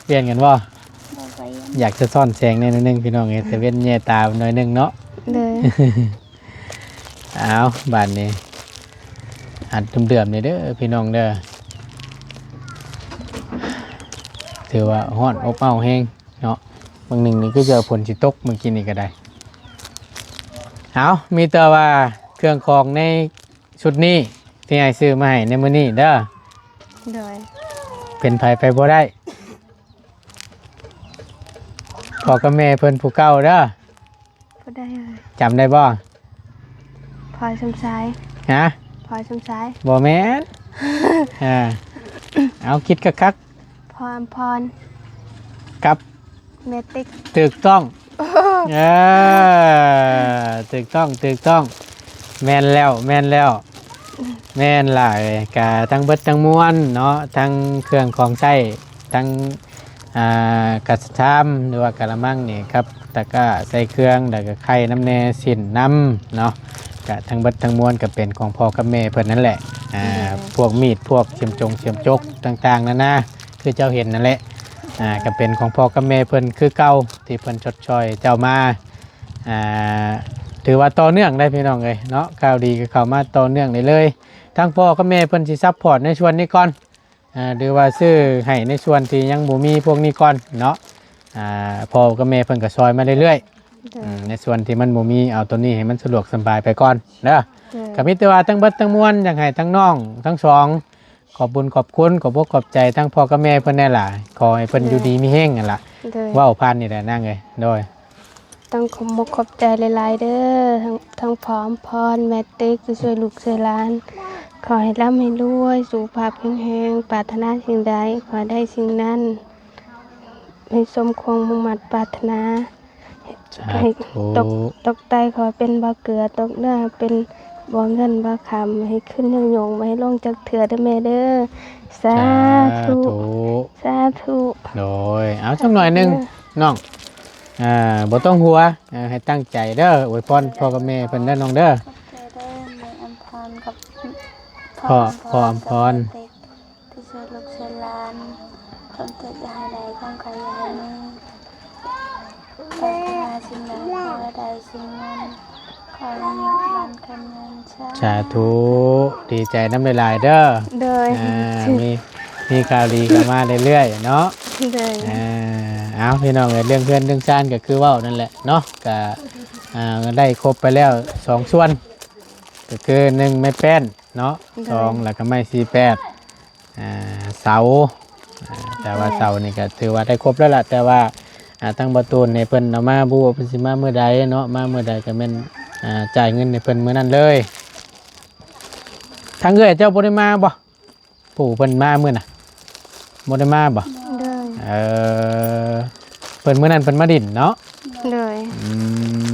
ປ່ຽນກັນບໍ່? ບໍ່ປ່ຽນ. ຢາກສະທ້ອນແສງແດ່ໜ້ອຍໜຶ່ງພີ່ນ້ອງເອີຍ ຕາເວັນແຍງຕາໜ້ອຍໜຶ່ງເນາະ. ເດີ ເອົາ ບາດນີ້ ອັດເດືອມໆນີ້ເດີພີ່ນ້ອງເດີ ຖືວ່າຮ້ອນອົບເອົາແຮງເນາະ. ບາງໜຶ່ງນີ້ຄືຈະຝົນຊິຕົກ ມື້ກີ້ນີ້ກໍໄດ້. ເອົາ ມີແຕ່ວ່າເຄື່ອງຂອງໃນ ຊຸດນີ້ທີ່ອ້າຍຊື້ມາໃຫ້ໃນມື້ນີ້ເດີ. ໂດຍ ເປັນໃຜໄປບໍ່ໄດ້ ພໍ່ກັບແມ່ເພິ່ນຜູ້ເກົ່າເດີ. ຜູ້ໃດເອີຍ? ຈຳໄດ້ບໍ່? ພອຍສົມຊາຍ. ຮະ? ພອຍສົມຊາຍ. ບໍ່ແມ່ນ. ອ່າ ເອົາ ຄິດຄັກໆ. ພອນ ພອນ ກັບ ແມ່ຕິກ. ຖືກຕ້ອງ. ເອີ ຖືກຕ້ອງ ຖືກຕ້ອງ. ແມ່ນແລ້ວ ແມ່ນແລ້ວ ແມ່ນຫຼາຍ. ກະທັງເບິດທັງມວນເນາະ ທັງເຄື່ອງຂອງໃຊ້ ທັງ ອ່າ ກະຊາມ ຫຼືວ່າກະລະມັງນີ້ ກັບຕະກ້າໃສ່ເຄື່ອງ ແລ້ວກະໄຂ່ນຳແດ່ ສິ້ນນຳເນາະ ກະທັງເບິດທັງມວນກະເປັນຂອງພໍ່ກັບແມ່ເພິ່ນນັ້ນແຫຼະ. ອ່າ ໂດຍ ພວກມີດ ພວກເຊຍມຈົງເຊຍມຈົກຕ່າງໆນານາ ຄືເຈົ້າເຫັນນັ້ນແຫຼະ. ອ່າ ກະເປັນຂອງພໍ່ກັບແມ່ເພິ່ນຄືເກົ່າ ທີ່ເພິ່ນຊົດຊ່ອຍເຈົ້າມາ. ອ່າ ຖືວ່າຕໍ່ເນື່ອງໄດ໋ພີ່ນ້ອງເອີຍເນາະ ຂ່າວດີກໍເຂົ້າມາຕໍ່ເນື່ອງໄດ້ເລີຍ. ທາງພໍ່ກັບແມ່ເພິ່ນຊິຊັບພອດໃນສ່ວນນີ້ກ່ອນ ອ່າ ຫຼືວ່າຊື້ໃຫ້ໃນສ່ວນທີ່ຍັງບໍ່ມີພວກນີ້ກ່ອນເນາະ. ອ່າ ພໍ່ກັບແມ່ເພິ່ນກໍຊ່ອຍມາເລື້ອຍໆ. ໂດຍ ອືມ ໃນສ່ວນທີ່ມັນບໍ່ມີ ເອົາໂຕນີ້ໃຫ້ມັນສະດວກສະບາຍໄປກ່ອນເດີ. ໂດຍ ກໍມີແຕ່ວ່າທັງເບິດທັງມວນ ຢາກໃຫ້ທັງນ້ອງທັງສອງ ຂອບບຸນຂອບຄຸນ ຂອບອົກຂອບໃຈທັງພໍ່ກັບແມ່ເພິ່ນແດ່ຫຼາຍ. ຂໍໃຫ້ເພິ່ນ ໂດຍ ຢູ່ດີມີແຮງຫັ້ນລະ. ໂດຍ ເວົ້າຜ່ານນີ້ແຫຼະນາງເອີຍ. ໂດຍ ຕ້ອງຂອບອົກຂອບໃຈຫຼາຍໆເດີ ທັງ ທັງພໍ່ອຳພອນ ແມ່ຕິກ ທີ່ຊ່ວຍລູກຊ່ວຍຫຼານ. ຂໍໃຫ້ລ່ຳໃຫ້ລວຍ ສຸຂະພາບແຂງແຮງ ປາດຖະໜາສິ່ງໃດ ຂໍໃຫ້ໄດ້ສິ່ງນັ້ນ ໃຫ້ສົມຄວາມມຸ່ງມາດປາດຖະໜາ. ສາທຸ. ໃຫ້ຕົກ ຕົກໃຕ້ຂໍເປັນບໍ່ເກືອ ຕົກເໜືອເປັນບໍ່ເງິນບໍ່ຄຳ ໃຫ້ຂຶ້ນຍົງໆ ບໍ່ໃຫ້ລົງຈັກເທື່ອເດີແມ່ເດີ. ສາທຸ ສາທຸ ສາທຸ. ໂດຍ ເອົາ ຈັກໜ້ອຍໜຶ່ງ ເອີ ນ້ອງ ອ່າ ບໍ່ຕ້ອງຫົວ ອ່າ ໃຫ້ຕັ້ງໃຈເດີ ອວຍພອນພໍ່ກັບແມ່ເພິ່ນເດີນ້ອງເດີ. ຂອບໃຈເດີແມ່ອຳພອນກັບ ພໍ່ ພໍ່ອຳພອນ ພໍ່ອຳພອນ ທີ່ຊ່ວຍລູກຊ່ວຍຫຼານ ຄວາມທຸກຢ່າໃຫ້ໄດ້ ຄວາມໄຂ້ຢ່າໃຫ້ມີ ປາດຖະໜາສິ່ງໃດ ຂໍໃຫ້ໄດ້ສິ່ງນັ້ນ ຂໍໃຫ້ມີໝັ້ນຂະຫຍັນ. ສາ ສາທຸ ດີໃຈນຳຫຼາຍໆເດີ. ໂດຍ ອ່າ ມີ ມີຂ່າວດີເຂົ້າມາເລື້ອຍໆເນາະ. ໂດຍ ອ່າ ເອົາ ພີ່ນ້ອງເອີຍ ເລື່ອງເຮືອນເລື່ອງຊານກໍຄືເວົ້ານັ້ນແຫຼະເນາະ ກະ ອ່າ ໄດ້ຄົບໄປແລ້ວສອງສ່ວນ ກໍຄືໜຶ່ງ ໄມ້ແປ້ນ ເນາະ. ໂດຍ ສອງ ແລ້ວກໍໄມ້ສີ່ແປດ ອ່າ ເສົາ ອ່າ ແຕ່ວ່າ ແມ່ນ ເສົານີ້ກໍຖືວ່າໄດ້ຄົບແລ້ວລະ ແຕ່ວ່າ ອ່າ ທາງບໍ່ຕູນນີ້ເພິ່ນເອົາມາ ບໍ່ຮູ້ວ່າເພິ່ນຊິມາມື້ໃດເນາະ ມາມື້ໃດກໍແມ່ນ ອ່າ ຈ່າຍເງິນໃຫ້ເພິ່ນມື້ນັ້ນເລີຍ. ທາງເອື້ອຍເຈົ້າບໍ່ໄດ້ມາບໍ່? ຜູ້ເພິ່ນມາມື້ນະ ບໍ່ໄດ້ມາບໍ່? ໂດຍ ເອີ ເພິ່ນ ມື້ນັ້ນເພິ່ນມາດິນເນາະ? ໂດຍ ອື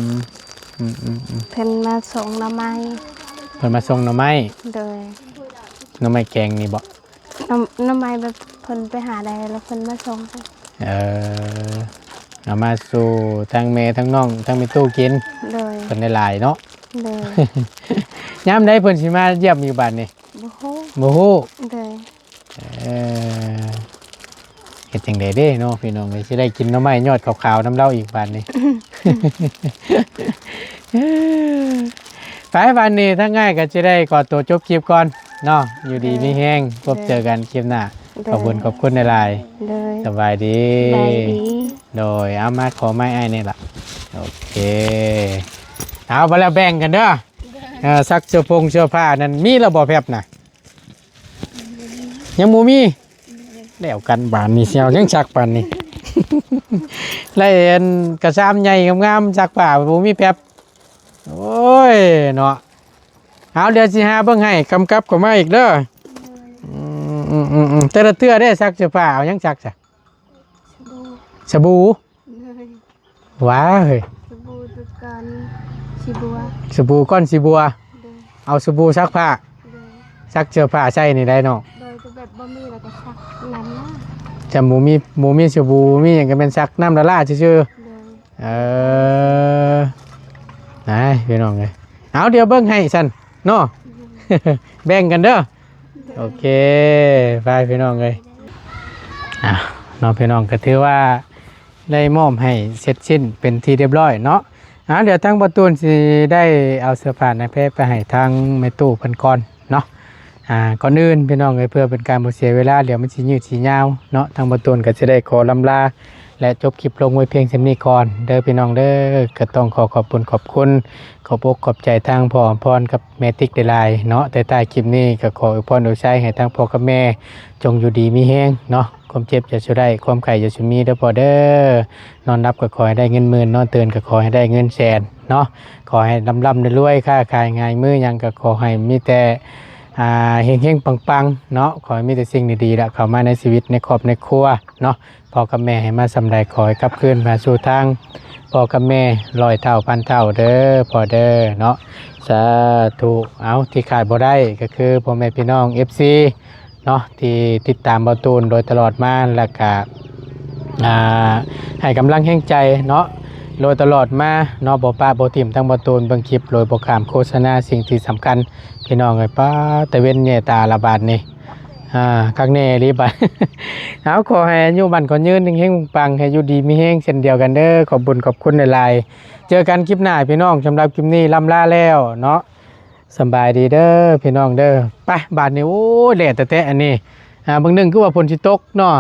ມ ອືມໆໆ ເພິ່ນມາສົ່ງໜໍ່ໄມ້ ເພິ່ນມາສົ່ງໜໍ່ໄມ້? ໂດຍ ໜໍ່ໄມ້ແກງນີ້ບໍ່? ໜໍ່ ໜໍ່ໄມ້ແບບເພິ່ນໄປຫາໄດ້ ແລ້ວເພິ່ນມາສົ່ງໃຫ້. ເອີ ເອົາມາສູ່ທັງແມ່ທັງນ້ອງທັງແມ່ຕູ້ກິນ. ໂດຍ ເພິ່ນໄດ້ຫຼາຍເນາະ? ໂດຍ ຍາມໃດເພິ່ນຊິມາຢ້ຽມຢູ່ບາດນີ້? ບໍ່ຮູ້ ບໍ່ຮູ້. ໂດຍ ເອີ ເຮັດຈັ່ງໃດເດ້ເນາະ ພີ່ນ້ອງເອີຍ ຊິໄດ້ກິນໜໍ່ໄມ້ຍອດຂາວໆນຳລາວອີກບາດນີ້. ໄປ ບາດນີ້ທາງອ້າຍກໍຊິໄດ້ຂໍຕົວຈົບຄລິບກ່ອນເນາະ ຢູ່ດີມີແຮງ ໂດຍ ພົບເຈີກັນຄລິບໜ້າ. ໂດຍ ຂອບຄຸນ ຂອບຄຸນຫຼາຍໆ. ໂດຍ ສະບາຍດີ ສະບາຍດີ. ໂດຍ ເອົາ ມາຂໍໄມ້ອ້າຍແດ່ລະ. ໂອເຄ ເອົາ ໄປແລ້ວ ແບ່ງກັນເດີ. ເອີ ຊັກເສື້ອຜົງເສື້ອຜ້ານັ້ນ ມີແລ້ວບໍ່ແຟັບນະ? ຍັງບໍ່ມີ. ແລ້ວກັນບາດນີ້ ຊິເອົາຫຍັງຊັກບາດນີ້? ແລ້ວອັນກະຊາມໃຫຍ່ງາມໆ ຊັກຜ້າບໍ່ມີແຟັບ. ໂອ້ຍເນາະ ເອົາ ດຽວຊິຫາເບິ່ງໃຫ້ ກຳກັບເຂົ້າມາອີກເດີ. ອືມໆໆ ແຕ່ລະເທື່ອເດ້ ຊັກເສື້ອຜ້າ ເອົາຫຍັງຊັກຊະ? ສະບູ ສະບູ. ໂດຍ ວ້າເຮີ້ຍ ສະບູກ່ອນຂີ້ບົວ ສະບູກ່ອນຂີ້ບົວ. ໂດຍ ເອົາສະບູຊັກຜ້າ. ໂດຍ ຊັກເສື້ອຜ້າໃສ່ນີ້ໄດ້ເນາະ. ໂດຍ ແຕ່ແບບບໍ່ມີແລ້ວກໍຊັກນ້ຳລະລາ. ຈະບໍ່ມີ ບໍ່ມີສະບູ ບໍ່ມີຫຍັງກໍແມ່ນຊັກນ້ຳລະລາຊື່ໆ. ໂດຍ ເອີ ນາຍ ພີ່ນ້ອງເອີຍ ເອົາ ດຽວເບິ່ງໃຫ້ຊັ້ນເນາະ ໂດຍ ແບ່ງກັນເດີ. ໂອເຄ ໄປ ພີ່ນ້ອງເອີຍ ອ່າ ເນາະ ພີ່ນ້ອງ ກໍຖືວ່າໄດ້ມອບໃຫ້ເສັດສິ້ນເປັນທີ່ຮຽບຮ້ອຍເນາະ. ອ່າ ດຽວທາງບ່າວຕູນຊິໄດ້ເອົາເສື້ອຜ້າໜ້າແພໄປໃຫ້ທາງແມ່ຕູ້ເພິ່ນກ່ອນເນາະ. ອ່າ ກ່ອນອື່ນ ພີ່ນ້ອງເອີຍ ເພື່ອເປັນການບໍ່ເສຍເວລາ ດຽວມັນຊິຍືດຊິຍາວເນາະ ທາງບ່າວຕູນກໍຊິໄດ້ຂໍລຳລາ ແລະ ຈົບຄລິບລົງໄວ້ພຽງສ່ຳນີ້ກ່ອນເດີ ພີ່ນ້ອງເດີ. ກໍຕ້ອງຂໍຂອບບຸນຂອບຄຸນ ຂອບອົກຂອບໃຈທາງພໍ່ອຳພອນກັບແມ່ຕິກຫຼາຍໆເນາະ. ແຕ່ທ້າຍຄລິບນີ້ກໍຂໍອວຍພອນອວຍໄຊໃຫ້ທາງພໍ່ກັບແມ່ຈົ່ງຢູ່ດີມີແຮງເນາະ. ຄວາມເຈັບຢ່າສູ່ໄດ້ ຄວາມໄຂ້ຢ່າສູ່ມີເດີພໍ່ເດີ. ນອນຫຼັບກໍຂໍໃຫ້ໄດ້ເງິນໝື່ນ ນອນຕື່ນກໍຂໍໃຫ້ໄດ້ເງິນແສນເນາະ. ຂໍໃຫ້ລ່ຳໆລວຍໆ ຄ້າຂາຍງ່າຍມືຫຍັງກໍຂໍໃຫ້ມີແຕ່ ອ່າ ເຮັງໆປັງໆເນາະ. ຂໍໃຫ້ມີແຕ່ສິ່ງດີໆລະເຂົ້າມາໃນຊີວິດ ໃນຄອບໃນຄົວເນາະ. ພໍ່ກັບແມ່ໃຫ້ມາສ່ຳໃດ ຂໍໃຫ້ກັບຄືນມາສູ່ທາງພໍ່ກັບແມ່ຮ້ອຍເທົ່າພັນເທົ່າເດີພໍ່ເດີເນາະ. ສາທຸ. ເອົາ ທີ່ຂາດບໍ່ໄດ້ກໍຄືພໍ່ແມ່ພີ່ນ້ອງເອັຟຊີເນາະ ທີ່ຕິດຕາມບ່າວຕູນໂດຍຕະຫຼອດມາ ແລ້ວກະ ອ່າ ໃຫ້ກຳລັງແຮງໃຈເນາະ ໂດຍຕະຫຼອດມາເນາະ ບໍ່ປະບໍ່ຖິ້ມທາງບ່າວຕູນ ເບິ່ງຄລິບໂດຍບໍ່ຂ້າມໂຄສະນາ. ສິ່ງທີ່ສຳຄັນ ພີ່ນ້ອງເອີຍ ປ້າ ຕາເວັນແຍງຕາລະບາດນີ້ ອ່າ ຄັກແນ່ອີ່ຫຼີບາດ. ເອົາ ຂໍໃຫ້ອາຍຸໝັ້ນຂວັນຍືນ ເຮັງໆປັງໆ ໃຫ້ຢູ່ດີມີແຮງເຊັ່ນດຽວກັນເດີ. ຂອບບຸນຂອບຄຸນຫຼາຍໆ ເຈີກັນຄລິບໜ້າພີ່ນ້ອງ. ສຳລັບຄລິບນີ້ລ່ຳລາແລ້ວເນາະ. ສະບາຍດີເດີພີ່ນ້ອງເດີ. ໄປ ບາດນີ້ ໂອ້ຍ ແດດແຕະໆ ອັນນີ້ ອ່າ ເບິ່ງໜຶ່ງຄືວ່າຝົນຊິຕົກເນາະ.